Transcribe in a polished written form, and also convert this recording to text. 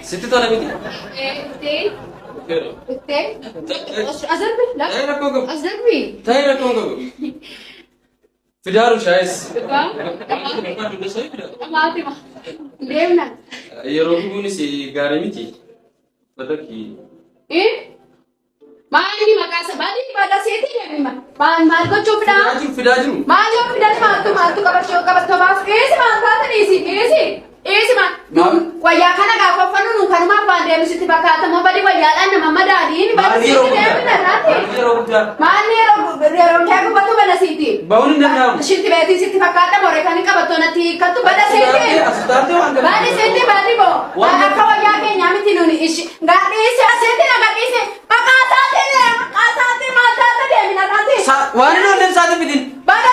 Sitti tola miti? Ittee. Ittee. As darbi. Ta'ee rakkoo qabu. As darbi. Ta'ee rakkoo qabu. Fidaaru shaayis. Dhamaati ma. Deemna. Yeroo gubuunis gaarii miti. Badakki. Maali maqaa isa baadii baadhaa seetii deemima. Maal maal gochuuf dha? Fidaa jiru fidaa jiru. Maal yoo fidan maaltu maaltu qabachuu qabattoo baas dhiisi maal taata dhiisi dhiisi dhiisi maal. Maal? Wayyaa kana gaafa uffannu nu kanuma abbaan deemu sitti fakkaata moo badi wayyaadhaan nama madaaliin bada Maal yeroo sitti guddaa? deemina Maal irraati. yeroo guddaa? Maal yeroo yeroo kee gubbatu bada sitti. Ba'uun hin danda'amu. Shinti beetii sitti fakkaata more kan hin qabattoo natti hiikkattu bada sitti. As taatee waan kana. Baadi sitti baadi boo. Waan Akka wayyaa keenyaa miti nuni ishi. Gadhiisi asitti na gadhiisi. Maqaa isaatiin maqaa isaatiin maal taate deemina irratti. Waan